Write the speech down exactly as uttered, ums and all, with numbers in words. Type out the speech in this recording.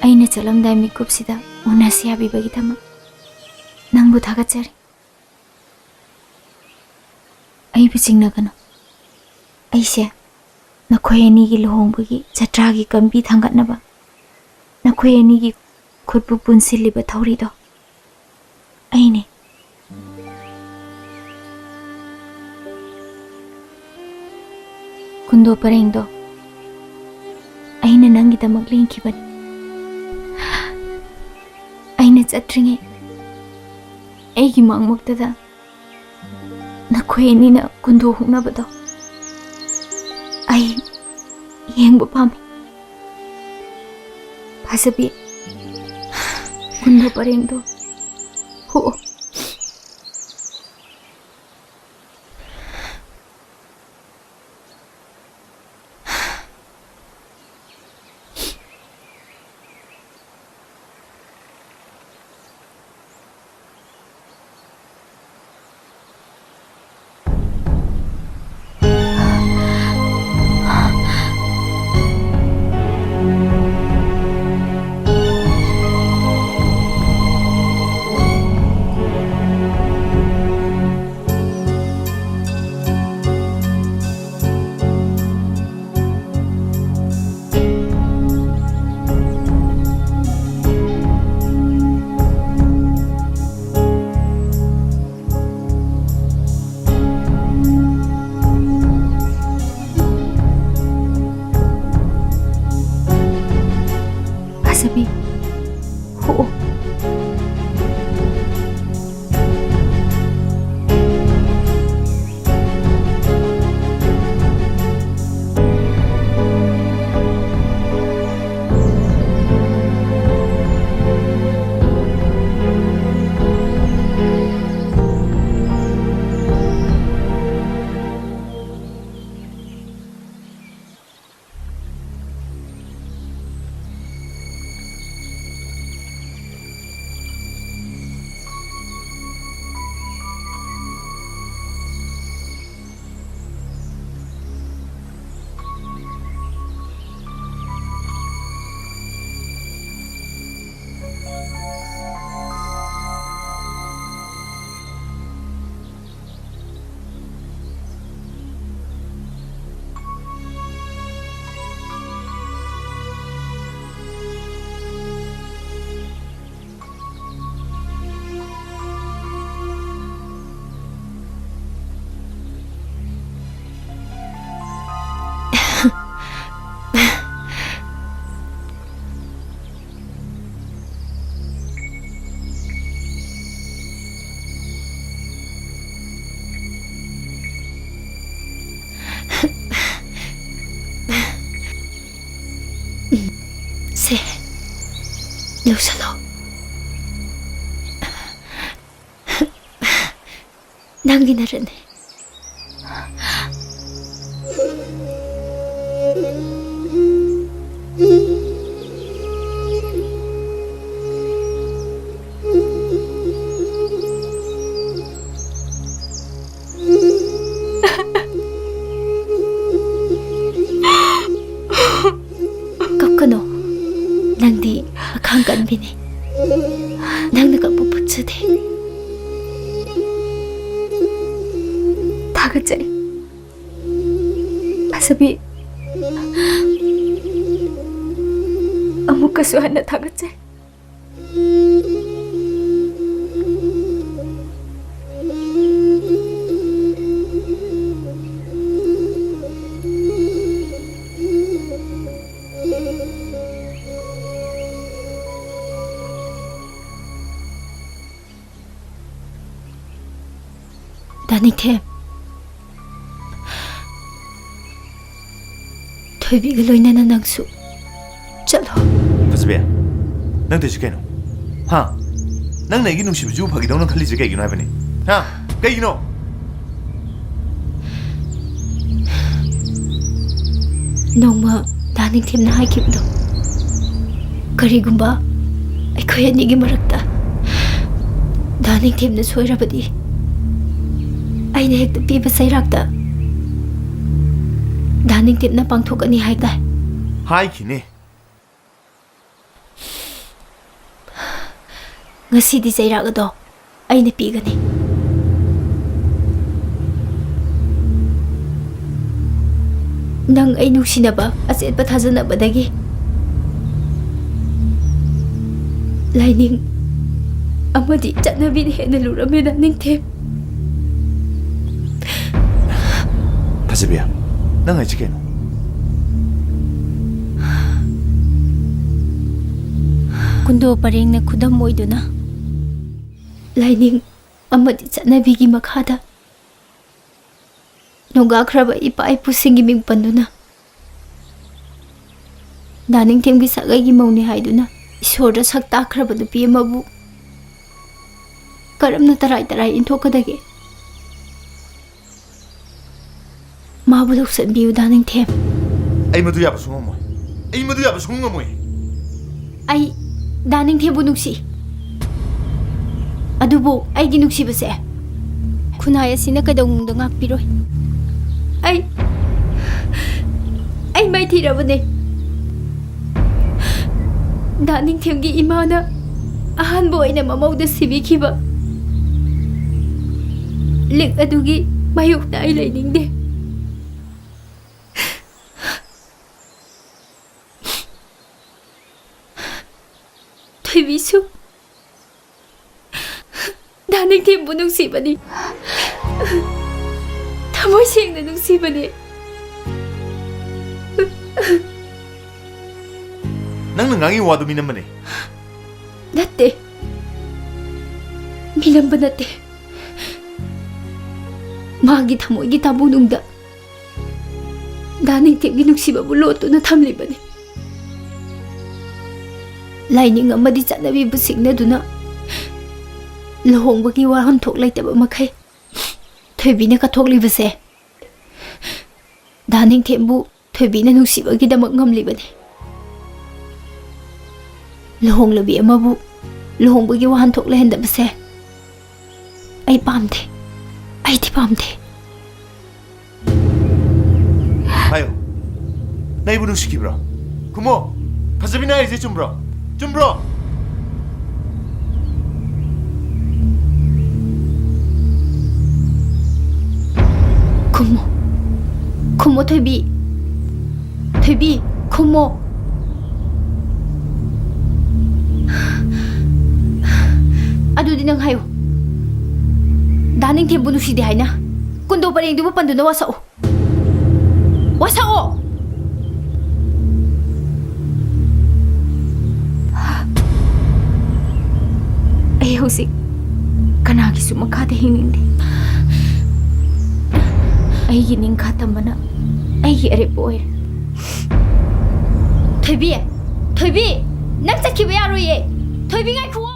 ꯑꯩꯅ ꯆꯠꯂꯝꯗꯥꯏ ꯃꯤꯀꯨꯞꯁꯤꯗ ꯎꯅꯁꯤ ꯍꯥꯏꯕꯤꯕꯒꯤꯗꯃꯛ ꯅꯪꯕꯨ ꯊꯥꯒꯠꯆꯔꯤ꯫ ꯑꯩꯕꯨ ꯆꯤꯡꯅꯒꯅꯨ꯫ ꯑꯩꯁꯦ ꯅꯈꯣꯏ ꯑꯅꯤꯒꯤ ꯂꯨꯍꯣꯡꯕꯒꯤ ꯖꯇ꯭ꯔꯥꯒꯤ ꯀꯝꯕꯤ ꯊꯥꯡꯒꯠꯅꯕ ꯅꯈꯣꯏ ꯑꯅꯤꯒꯤ ꯈꯨꯠꯄꯨ ꯄꯨꯟꯁꯤꯜꯂꯤꯕ ꯊꯧꯔꯤꯗꯣ ꯑꯩꯅꯦ꯫ ꯀꯨꯟꯗꯣ ꯄꯔꯦꯡꯗꯣ ꯑꯩꯅ ꯅꯪꯒꯤꯗꯃꯛ ꯂꯦꯡꯈꯤꯕꯅꯤ꯫ ꯑꯩꯅ ꯆꯠꯇ꯭ꯔꯤꯉꯩ ꯑꯩꯒꯤ ꯃꯪꯃꯛꯇꯗ ꯅꯈꯣꯏ ꯑꯅꯤꯅ ꯀꯨꯟꯗꯣ ꯍꯨꯛꯅꯕꯗꯣ ꯑꯩ ꯌꯦꯡꯕ ꯄꯥꯝꯃꯤ꯫ ꯐꯖꯕꯤ, ꯀꯨꯟꯗꯣ ꯄꯔꯦꯡꯗꯣ ꯍꯨꯛꯑꯣ꯫ ꯂꯧꯁꯜꯂꯣ꯫ ꯅꯪꯒꯤ ꯅꯔꯟꯅꯦ꯫ ꯀꯞꯀꯅꯣ꯫ ꯅꯪꯗꯤ ꯑꯈꯥꯡ ꯀꯟꯕꯤꯅꯤ꯫ ꯅꯪꯅ ꯀꯞꯄ ꯄꯛꯆꯗꯦ꯫ ꯊꯥꯒꯠꯆꯔꯤ꯫ ꯐꯖꯕꯤ, ꯑꯃꯨꯛꯀꯁꯨ ꯍꯟꯅ ꯊꯥꯒꯠꯆꯔꯤ꯫ ꯗꯥ ꯅꯤꯡꯊꯦꯝ, ꯊꯣꯏꯕꯤꯒ ꯂꯣꯏꯅꯅ ꯅꯪꯁꯨ ꯆꯠꯂꯣ꯫ ꯐꯖꯕꯤ, ꯅꯪ ꯇꯧꯔꯤꯁꯤ ꯀꯩꯅꯣ? ꯍꯥ? ꯅꯪꯅ ꯑꯩꯒꯤ ꯅꯨꯡꯁꯤꯕꯁꯤꯕꯨ ꯐꯥꯒꯤꯗꯧꯅ ꯈꯜꯂꯤꯁꯦ ꯀꯩꯒꯤꯅꯣ ꯍꯥꯏꯕꯅꯤ? ꯍꯥ? ꯀꯩꯒꯤꯅꯣ? ꯅꯣꯡꯃ ꯗꯥ ꯅꯤꯡꯊꯦꯝꯅ ꯍꯥꯏꯈꯤꯕꯗꯣ, ꯀꯔꯤꯒꯨꯝꯕ ꯑꯩꯈꯣꯏ ꯑꯅꯤꯒꯤ ꯃꯔꯛꯇ ꯗꯥ ꯅꯤꯡꯊꯦꯝꯅ ꯁꯣꯏꯔꯕꯗꯤ, ꯑꯩꯅ ꯍꯦꯛꯇ ꯄꯤꯕ ꯆꯩꯔꯥꯛꯇ ꯗꯥ ꯅꯤꯡꯊꯦꯝꯅ ꯄꯥꯡꯊꯣꯛꯀꯅꯤ ꯍꯥꯏꯗꯥꯏ? ꯍꯥꯏꯈꯤꯅꯦ꯫ ꯉꯁꯤꯗꯤ ꯆꯩꯔꯥꯛ ꯑꯗꯣ ꯑꯩꯅ ꯄꯤꯒꯅꯤ꯫ ꯅꯪ ꯑꯩ ꯅꯨꯡꯁꯤꯅꯕ ꯑꯆꯦꯠꯄ ꯊꯥꯖꯅꯕꯗꯒꯤ ꯂꯥꯏꯅꯤꯡ ꯑꯃꯗꯤ ꯆꯠꯅꯕꯤꯅ ꯍꯦꯟꯅ ꯂꯨꯔꯝꯃꯦꯗ, ꯅꯤꯡꯊꯦꯝ꯫ ꯐꯖꯕꯤ, ꯅꯪ ꯍꯥꯏꯁꯤ ꯀꯩꯅꯣ? ꯀꯨꯟꯗꯣ ꯄꯔꯦꯡꯅ ꯈꯨꯗꯝ ꯑꯣꯏꯗꯨꯅ ꯂꯥꯏꯅꯤꯡ ꯑꯃꯗꯤ ꯆꯠꯅꯕꯤꯒꯤ ꯃꯈꯥꯗ ꯅꯣꯡꯒꯥꯈ꯭ꯔꯕ ꯏꯄꯥ ꯏꯄꯨꯁꯤꯡꯒꯤ ꯃꯤꯡ ꯄꯟꯗꯨꯅ, ꯗꯥ ꯅꯤꯡꯊꯦꯝꯒꯤ ꯁꯥꯒꯩꯒꯤ ꯃꯧꯅꯤ ꯍꯥꯏꯗꯨꯅ ꯏꯁꯣꯔꯗ ꯁꯛ ꯇꯥꯛꯈ꯭ꯔꯕ ꯅꯨꯄꯤ ꯑꯃꯕꯨ ꯀꯔꯝꯅ ꯇꯔꯥꯏ ꯇꯔꯥꯏ ꯏꯟꯊꯣꯛꯀꯗꯒꯦ? ꯃꯥꯕꯨ ꯂꯧꯁꯟꯕꯤꯌꯨ, ꯗꯥ ꯅꯤꯡꯊꯦꯝ꯫ ꯑꯩ ꯃꯗꯨ ꯌꯥꯕ ꯁꯨꯡꯉꯝꯃꯣꯏ꯫ ꯑꯩ ꯃꯗꯨ ꯌꯥꯕ ꯁꯨꯡꯉꯝꯃꯣꯏ꯫ ꯑꯩ ꯗꯥ ꯅꯤꯡꯊꯦꯝꯕꯨ ꯅꯨꯡꯁꯤ꯫ ꯑꯗꯨꯕꯨ ꯑꯩꯒꯤ ꯅꯨꯡꯁꯤꯕꯁꯦ ꯈꯨꯟꯅꯥꯏ ꯑꯁꯤꯅ ꯀꯩꯗꯧꯅꯨꯡꯗ ꯉꯥꯛꯄꯤꯔꯣꯏ꯫ ꯑꯩ, ꯑꯩ ꯃꯥꯏꯊꯤꯔꯕꯅꯦ꯫ ꯗꯥ ꯅꯤꯡꯊꯦꯝꯒꯤ ꯏꯃꯥꯅ ꯑꯍꯥꯟꯕ ꯑꯣꯏꯅ ꯃꯃꯧꯗ ꯁꯤꯕꯤꯈꯤꯕ ꯂꯤꯛ ꯑꯗꯨꯒꯤ ꯃꯥꯌꯣꯛꯇ ꯑꯩ ꯂꯩꯅꯤꯡꯗꯦ꯫ ꯊꯣꯏꯕꯤꯁꯨ ꯗꯥ ꯅꯤꯡꯊꯦꯝꯕꯨ ꯅꯨꯡꯁꯤꯕꯅꯤ꯫ ꯊꯃꯣꯏ ꯁꯦꯡꯅ ꯅꯨꯡꯁꯤꯕꯅꯤ꯫ ꯅꯪꯅ ꯉꯥꯡꯉꯤ ꯋꯥꯗꯨ ꯃꯤꯅꯝꯕꯅꯦ꯫ ꯅꯠꯇꯦ꯫ ꯃꯤꯅꯝꯕ ꯅꯠꯇꯦ꯫ ꯃꯥꯒꯤ ꯊꯃꯣꯏꯒꯤ ꯇꯥꯕꯨꯅꯨꯡꯗ ꯗꯥ ꯅꯤꯡꯊꯦꯝꯒꯤ ꯅꯨꯡꯁꯤꯕꯕꯨ ꯂꯣꯠꯇꯨꯅ ꯊꯝꯂꯤꯕꯅꯤ꯫ ꯂꯥꯏꯅꯤꯡ ꯑꯃꯗꯤ ꯆꯠꯅꯕꯤꯕꯨ ꯁꯤꯡꯅꯗꯨꯅ ꯂꯨꯍꯣꯡꯕꯒꯤ ꯋꯥꯍꯟꯊꯣꯛ ꯂꯩꯇꯕ ꯃꯈꯩ ꯊꯣꯏꯕꯤꯅ ꯀꯠꯊꯣꯛꯂꯤꯕꯁꯦ ꯗꯥ ꯅꯤꯡꯊꯦꯝꯕꯨ ꯊꯣꯏꯕꯤꯅ ꯅꯨꯡꯁꯤꯕꯒꯤꯗꯃꯛ ꯉꯝꯂꯤꯕꯅꯤ꯫ ꯂꯨꯍꯣꯡꯂꯕꯤ ꯑꯃꯕꯨ ꯂꯨꯍꯣꯡꯕꯒꯤ ꯋꯥꯍꯟꯊꯣꯛ ꯂꯩꯍꯟꯗꯕꯁꯦ ꯑꯩ ꯄꯥꯝꯗꯦ꯫ ꯑꯩꯗꯤ ꯄꯥꯝꯗꯦ꯫ ꯍꯥꯏꯌꯨ, ꯅꯪ ꯑꯩꯕꯨ ꯅꯨꯡꯁꯤꯈꯤꯕ꯭ꯔꯣ? ꯈꯨꯝꯃꯣ꯫ ꯐꯖꯕꯤꯅ ꯍꯥꯏꯔꯤꯁꯦ ꯆꯨꯝꯕ꯭ꯔꯣ? ꯆꯨꯝꯕ꯭ꯔꯣ? ꯈꯨꯝꯃꯣ꯫ ꯈꯨꯝꯃꯣ, ꯊꯣꯏꯕꯤ꯫ ꯊꯣꯏꯕꯤ, ꯈꯨꯝꯃꯣ꯫ ꯑꯗꯨꯗꯤ ꯅꯪ ꯍꯥꯏꯌꯨ꯫ ꯗꯥ ꯅꯤꯡꯊꯦꯝꯕꯨ ꯅꯨꯡꯁꯤꯗꯦ ꯍꯥꯏꯅ ꯀꯨꯟꯗꯣ ꯄꯔꯦꯡꯗꯨꯕꯨ ꯄꯟꯗꯨꯅ ꯋꯥꯁꯛꯎ꯫ ꯋꯥꯁꯛꯑꯣ! ꯑꯩ ꯍꯧꯖꯤꯛ ꯀꯅꯥꯒꯤꯁꯨ ꯃꯈꯥꯗ ꯍꯤꯡꯅꯤꯡꯗꯦ꯫ ꯑꯩꯒꯤ ꯅꯤꯡꯈꯥ ꯇꯝꯕꯅ ꯑꯩꯒꯤ ꯑꯔꯦꯞꯄ ꯑꯣꯏꯔꯦ꯫ ꯊꯣꯏꯕꯤ! ꯊꯣꯏꯕꯤ! ꯅꯪ ꯆꯠꯈꯤꯕ ꯌꯥꯔꯣꯏꯌꯦ꯫ ꯊꯣꯏꯕꯤ, ꯉꯥꯏꯈꯣ꯫